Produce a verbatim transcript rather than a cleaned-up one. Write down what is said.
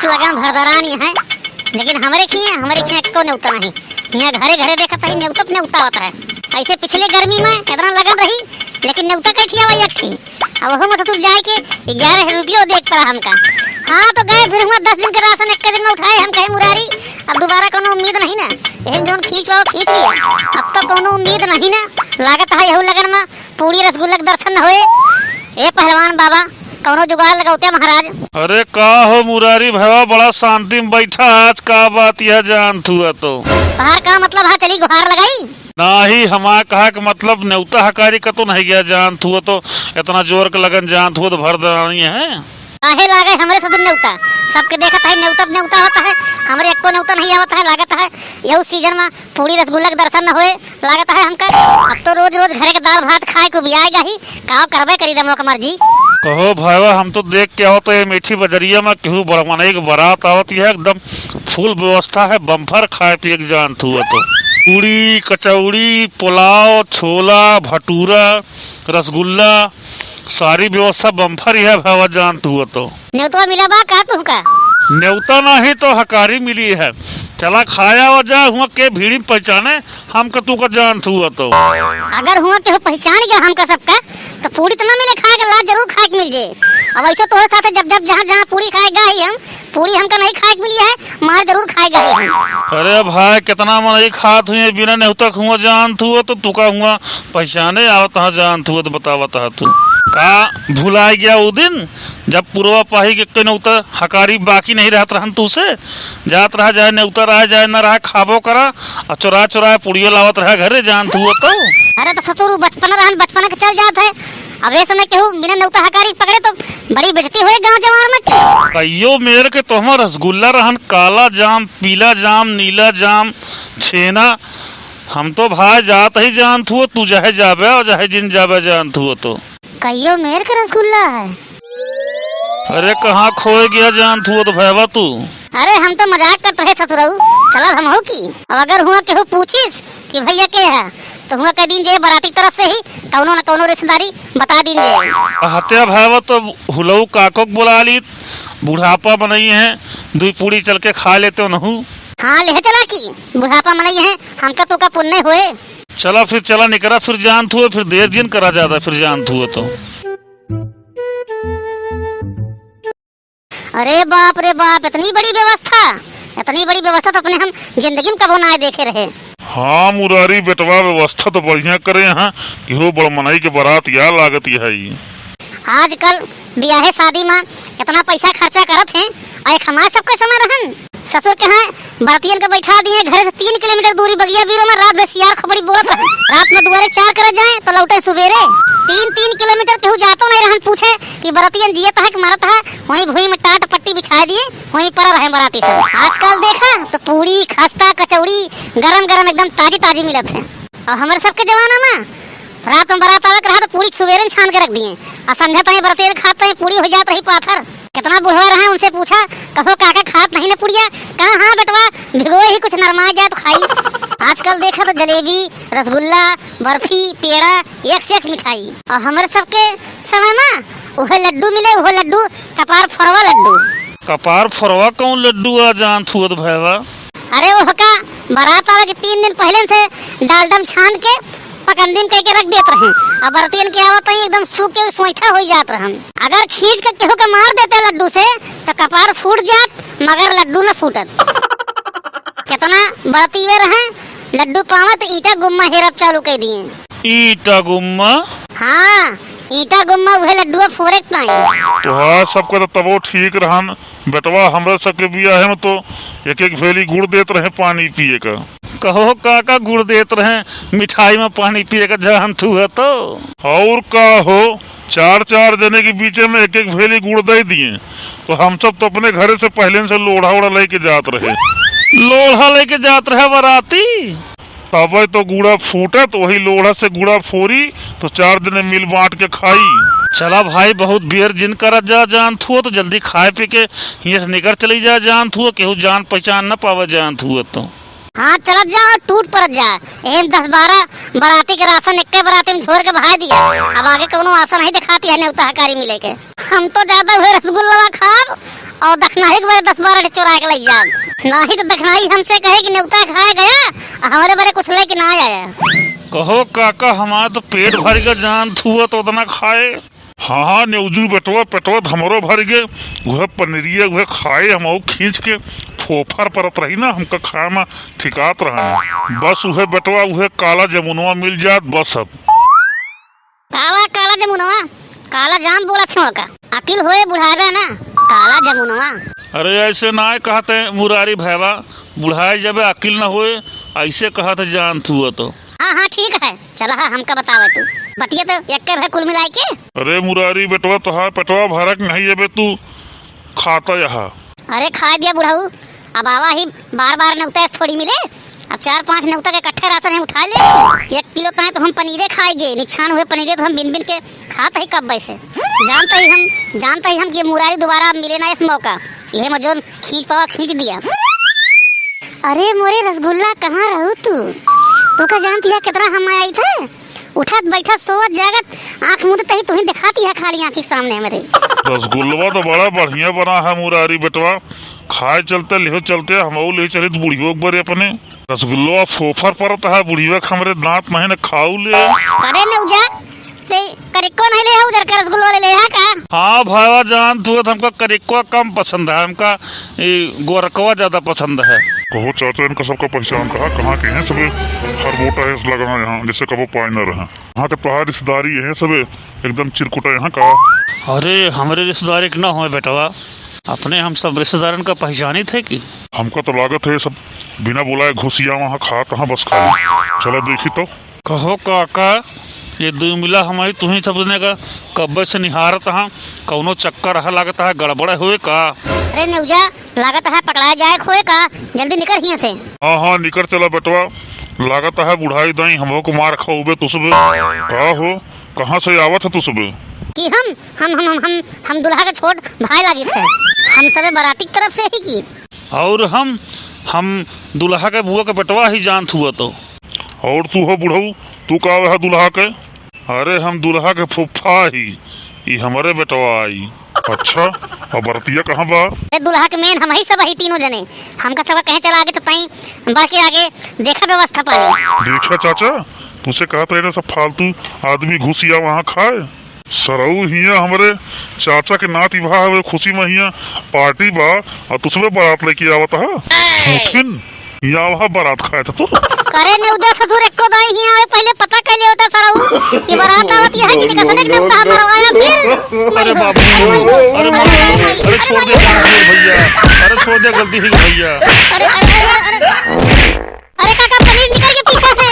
लगन भरदरान यहाँ, लेकिन हमरे खिया, हमरे खिया एको नेउता नहीं। यहाँ घरे घरे देखत हई, नेउता पे नेउता आवत है। ऐसे पिछले गर्मी में इतना लगन रही, लेकिन नेउता कई ठिया वही एक ठी। अब वहू में ससुर जाए के ग्यारह रुपयो देख पड़ा हमका। हाँ, तो गए फिर हुआ दस दिन के राशन एक दिन में उठाए, हम कहे मुरारी, अब दोबारा कोनो उम्मीद नहीं ना, यही जौन खींच पाओ खींच लिया, अब तो कोनो उम्मीद नहीं ना। लागत है यहू लगन में पूरी रसगुल्ला के दर्शन न होए। ए पहलवान बाबा, कौनो जुगाड़ लगावते महाराज। अरे का हो मुरारी भैया, बड़ा शांति में बैठा, आज का बात यह जानत हुआ तो? तोहार का मतलब है, चली गुहार लगाई? नाही, हमार कहा के मतलब नेउता हकारी का तो नहीं गया जानत हुआ तो, इतना जोर के लगन जानत हुआ तो भर देना नहीं है। काहे लागे हमरे ससुर नेउता? सबके देखत है नेउता पे नेउता होता है, हमरे एको नेउता नहीं आवत है। लागत है यहू सीजन में पूरी रसगुल्ला के दर्शन न होए, लागत है हमका। अब तो रोज रोज घरे के दाल भात खाए के उबियाए गही, का करबे करी दमो के मर्जी। कहो भाईवा, हम तो देख के आओ तो ये मीठी बजरिया में केहू बड़ मनई के बारात आवत है, एकदम फुल व्यवस्था है, बम्पर खाए पिए के जानत हुआ तो। पूड़ी, कचौड़ी, पुलाव, छोला, भटूरा, रसगुल्ला, सारी व्यवस्था बम्पर ही है भाईवा जानत हुआ तो। नेउतवा मिला बा का तुहका? नेउता नाही तो हकारी मिली है। चला खाया हो जा, हुआ के भीड़ी में पहचाने, हमका तू का जानत हुआ तो। अगर हुआ केहू पहचान गया हमका सबका, तो पूरी तो ना मिले खाए के, लाज जरूर खाए के मिल जे। अब ऐसे तोहरे साथे जब जब जहाँ जहाँ पूरी खाए गई हम, पूरी हमका नहीं खाए के मिली है, मार जरूर खाए गई हम। अरे भाई, कितना मनई खात हुए बिना नेउता हुआ जानत हुआ तो तू का हुआ पहचाने आवत हा जानत हुआ तो बतावत हा तू। का भुलाए गया उ दिन? जब पुरवा पाही के कोई नेउता हकारी बाकी नहीं रहत रहन तू से, जात रहा, चाहे नेउता रहा, चाहे न रहा, खाबो करा, और चुरा चुरा पुड़ियो लावत रहा घरे, जानत हुआ तो। अरे तो ससुर, उ बचपन रहन, बचपन के चल जात है। अब ये समय केहू बिना नेउता हकारी पकड़े तो बड़ी बेइज्जती होए गाँव जवार में की। कहियो मेर के तो हमार रसगुल्ला रहन, काला जाम, पीला जाम, नीला जाम, छेना, हम तो भाई जात ही जानत हुआ, तू चाहे जाबे और चाहे जिन जाबे जानत हुआ तो। कहियो मेर के रसगुल्ला है। अरे कहाँ खोए गया जानत हुआ तो भैया तू? अरे हम तो मजाक करत रहे ससुरऊ, चला हम हो की। अब अगर हुआ केहू पूछिस कि भैया के है, तो हुआ कह दीन जे बराती तरफ से ही कौनो न कौनो रिश्तेदारी बता दीन जे। हत्या भैया तो हुलऊ काको के बुला ली, बुढ़ापा मनई है, दुई पूड़ी चल के खा लेते हो नहू। हाँ, ले चला की बुढ़ापा मनई है, हमका तो का पुण्य होए। चला फिर, चला निकरा फिर जानत हुआ, फिर देर जिन करा ज्यादा फिर जानत हुआ तो। अरे बाप रे बाप, इतनी बड़ी व्यवस्था, इतनी बड़ी व्यवस्था तो अपने हम जिंदगी में कबो ना देखे रहे। हाँ मुरारी बेटवा, व्यवस्था तो बढ़िया करे हैं, केहू बड़ मनई के बारात या लागत है। आजकल बियाहे शादी में इतना पैसा खर्चा करत हैं, और एक हमार सबके समय रहन। ससुर के यहाँ बरतियन के बैठा दिए, घरे से तीन किलोमीटर दूरी बगिया बीरो में, रात में सियार खोपड़ी बोलत रहन। रात में दुआरे चार करे जाए तो लौटे सुबेरे। तीन तीन किलोमीटर केहू जातो नहीं रहन पूछे कि बरतियन जियत है कि मरत है। वहीं भुई में टाट पट्टी बिछा दिए, वहीं पर रहे बराती सब। आजकल देखा तो पूड़ी, खस्ता, कचौड़ी गरम गरम एकदम ताजी ताजी मिलत है। और हमरे सबके जमाना में रात में बारात आवे के रहा तो पूरी सुबेरे छान के रख दिए, और संझा ताई बरतियन खात ताई पूरी हो जात रही पाथर। कितना बुढ़वा रहे, उनसे पूछा, कहो काका खात नहीं ना पुड़िया? कहा हाँ बेटवा, भिगोए ही कुछ नरमा जाए तो खाई। आजकल देखा तो जलेबी, रसगुल्ला, बर्फी, पेड़ा, एक से एक मिठाई। और हमरे सबके समय में उहे लड्डू मिले, उहे लड्डू, कपार फोरवा लड्डू। कपार फोरवा कौन लड्डू आ जानत हुआ तो भैया? अरे ओहका बारात आवे के तीन दिन पहले से डालडम छान के पकंदीम कह के रख देत रहे। अब बरतियन के आवत ही एकदम सूख के सोइठा हो जात रहन। अगर खींच के केहू के मार देते लड्डू से तो कपार फूट जात, मगर लड्डू न फूटत। कितना बरतीवे रहे, लड्डू पावे तो ईटा गुम्मा हेरब चालू कर दिए। ईटा गुम्मा? हाँ, ईटा गुम्मा उहे लड्डुआ फोरे के पाई। तोहार सबके तो तबो ठीक रहन, बेटवा, हमरा सबके बियाहे में तो एक एक भेली गुड़ देत रहे पानी पिए का। कहो काका, गुड़ देत रहे मिठाई में पानी पिए का, जानत हुआ तो। और का हो, चार चार जने के बीचे में एक एक भेली गुड़ दे दिए, तो हम सब तो अपने घरे से पहले से लोढ़ा ओढ़ा लेके जात रहे। लोढ़ा लेके जात रहे बराती? तबे तो गुड़ा फूटत, वही लोढ़ा से गुड़ा फोरी, तो चार जने मिल बांट के खाई। चला भाई, बहुत बेर जिन करत जा, जानत हुआ तो जल्दी खाए पी के हियां से निकर चली जा, जानत हुआ केहू जान पहचान न पावे, जानत हुआ तो। हाँ, चलत जा और टूट पड़त जा। एहन दस बारह बराती के राशन एक्के बराती में झोर के बहाय दिया। अब आगे कौनो आशा नहीं दिखाती है नेवता हकारी मिले के। हम तो ज्यादा हुए रसगुल्ला खाब और दखनाही के बरे दस बारह ठे चोराइ के लइ जाब। नाहीं तो दखनाही हमसे कहे कि नेउता खाए गया, आ हमरे बरे कुछ लइके ना आया। कहो काका, हमार तो पेट भरि गा जान थुआ तो उतना खाए। हाँ, हाँ, नेउजू बेटवा, पेटवा त हमरो भरि गे। उहे पनीरिया, उहे खाए, हमहू खींच के फोफर परत रही ना, हमका खाए में ठिकात रहा। बस उहे बेटवा, उहे काला जमुनवा मिल जात, बस अब। काला, काला जमुनवा? काला जाम बोलत हो का? अकिल होए बुढ़ावे ना, काला जमुनवा। अरे ऐसे नाय कहते मुरारी भैवा, बुढ़ाए जबे अकिल न होए, ऐसे कहत जान थुआ तो। हाँ, हाँ, ठीक है, चला हा, हमका बतावे तू। बतिया तो एक्के भर कुल मिलाए के। अरे मुरारी बेटवा, तोहार पेटवा भरक नहीं, अबे तू खाता यहाँ। अरे खाए दिया बुढ़ऊ, अब आवा ही बार बार नेउता से थोड़ी मिले। अब चार पाँच नेउता के इकट्ठे राशन हम उठाए ले। एक किलो तने तो हम पनीरे खाए गे, निछान हुए पनीरे तो हम बिन बिन के खात ही कब्बे से। जानत ही हम, जानत ही हम कि मुरारी दोबारा मिले ना इस मौका। इहे में जौन खींच पावा खींच दिया। अरे मोरे रसगुल्ला, कहाँ रहू तू? तू का जानत ही कितना हम आइत है? उठत बैठत सोवत जागत आँख मूंदत ही तुही देखात ही खाली आँखी के सामने हमरे। रसगुल्लवा तो बड़ा बढ़िया बना है मुरारी बेटवा, खाए चलते लेहो चलते हमहू ले चलित बुढ़ियो के बरे अपने। रसगुल्लवा फोफर परत है बुढ़िया के हमरे दाँत नहीं न खाऊ ले। अरे नेउजा, ते करिक्को नहीं ले हा, उजरका रसगुल्ला ले ले हा का? हाँ भाईवा जान, तू तो हमका करिक्को कम पसंद है, हमका ई गोरकवा ज्यादा पसंद है। कहो चाचा, इनका सबका पहचान कहा, कहाँ के हैं सबे? हर बोटा है इस लगाना यहाँ, जैसे कबो पाए न रहे। यहाँ के पहाड़ रिश्तेदारी यही सबे, एकदम चिरकुटा यहाँ का। अरे हमरे रिश्तेदारी के ना होए बेटवा, अपने हम सब रिश्तेदारन का पहचानित है कि? हमका तो लागत है सब बिना बुलाए घुसिया वहाँ खात हैं बस खाली। चला देखी तो। कहो काका, ये दुमिला हमही तुही सब जने का कब्बे से निहारत हाँ, कौनो चक्कर है लागत है, गड़बड़ होए का? अरे नेउजा, लागत है पकड़ाए जाए खोए का, जल्दी निकर हियाँ से। हाँ, हाँ, निकर चला बेटवा, लागत है बुढ़ाई दाई हमहू को मार खाउबे तुसबे। का हो, कहाँ से आवत है तुसबे? कि हम, हम, हम, हम, हम, हम दुल्हा के छोट भाई लागित है, हम सबे बराती की तरफ से ही की। और हम, हम दुल्हा के बुआ के बेटवा ही जानत हुआ तो। और तू हो बुढ़ऊ, तू का वह दुल्हा के? अरे हम दुल्हा के फूफा ही, ई हमरे बेटवा आई। अच्छा, अब बरतिया कहाँ बा? अरे दुल्हा के मेन हमही सब ही तीनों जने, हमका सब कहे चला आगे तो तई बढ़ के आगे देखा व्यवस्था पानी। देखा चाचा, तुसे कहत रहे ना सब फालतू आदमी घुसिया वहाँ खाए। सरऊ हियाँ हमरे चाचा के नाती भा हवे, खुशी में हियाँ पार्टी बा, और तुसबे बारात लेके आवत हा। मुखिन, हियाँ वहाँ बारात खाए था तू। करे नेउजा ससुर, एको दाई हियाँ आवे, पहले पता कर लिया होता सरऊ। ये बारात आवत है कि निकसने के नाम कहा मरवाया फिर। अरे बाबू, अरे माई, अरे माई, अरे छोड़ दे, गलती हो गई भैया, अरे छोड़ दे, गलती हो गई भैया। अरे, अरे, अरे, अरे। अरे काका, पनीर निकल के पीछे से।